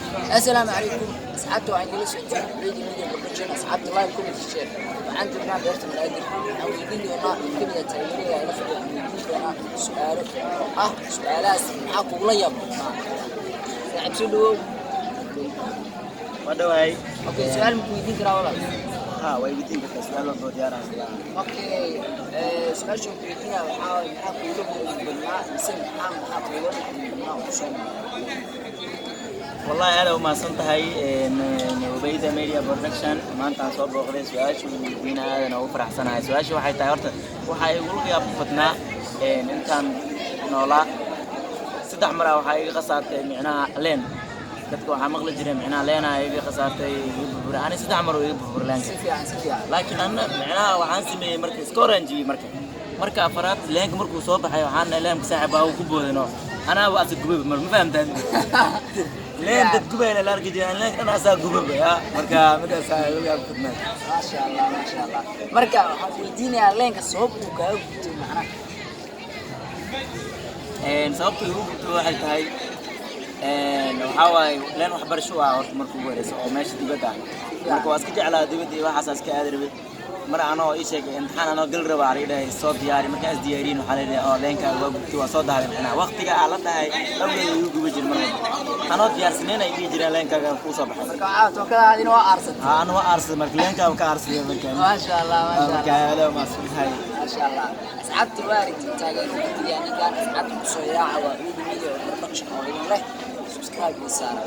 Assalaamu calaykum asxaabta, waxaan idinla socotay Radio Media Production. Asxaabta, live, comment, share. Waxaan joognaa beerta Banaadir. Waxaan weydiin doonaa mid ka mid ah taageerada ila fadhiya. Waxaan weydiin doonaa su'aalo oo ah su'aalahaas maxaa kugula yaab badnaa? Saaxiib, soo dhawow. Waa dhawahay. Okay, su'aal ma ku weydiin karaa, walaal? Ha, way weydiin kartaa, su'aal walba oo diyaar ah. Okay, su'aasha ku weydiinaya waxaa waaye, maxaa kuula mudan badnaa mise maxaa kuula naxdin badnaa oo kusoo maray? Wallahi aad u mahadsan tahay Ubeyda Media Production. Maanta aan soo booqday, su-aasha uu weydiina aadan ugu faraxsanahay. Su-aasha waxay tahay, horta waxaa igula yaab badnaa intaan noolaa saddex mar ah waxaa iga khasaartay micnaha leen. Dadka waxaa maqli jiray micnaha leenaa iga khasaartay, iga burburay. Ani saddex mar oo iga burburay leenka. Si fiican, si fiican. Laakiin anna micnaha waxaan sameeyey marka iska horaan jibiyey. Marka afaraad leenka markuu soo baxay, waxaan dhahay, "Leenka saaxiib baa ku boodano." Anaaba asa gubaba mar, ma fahamtaan? Leen dad gubayna la arki jiray, leenka dhan asaa gubaba ya. Marka midaasaa igu yaab badnaa. Maasha Allah, maasha Allah. Marka waxaan ku weydiinayaa, leenka sabab uu kaaga gubtay macnaha? Sababta igu gubtay waxay tahay, waxaa waaye leen waxbarasho ah horta marka ugu horeysa oo meesha dibadda ah. Marka waa iska jeclaa dibadda iyo waxaas iska aadi rabay. Mar anoo ii sheegay imtixaan anoo gal raba aa dhahay, "Soo diyaari." Markaan is diyaariyin, waxaa la dhahay oo leenkaaga waa gubtay. Waa soo dahday macnaha waqtiga aa la dhahay awgeed igu guba jira. Mar walba anoo diyaarsaneyn ay dhihi jireen leenkaaga kuu soo baxay. Marka waxaa tookadaadina waa aarsatay. Haa, ana waa aarsaday. Marka leenkaaga ka aarsaday marka. Maasha Allah, maasha Marka Allah. Aad mahadsan tahay. Maasha Allah. Asxaabta, waa aragtay taageero ku tiriyaa ninkan. Asxaabta, kusoo yaaca, waa Ubeyda Media Production oo idin leh subscribe iyo saara.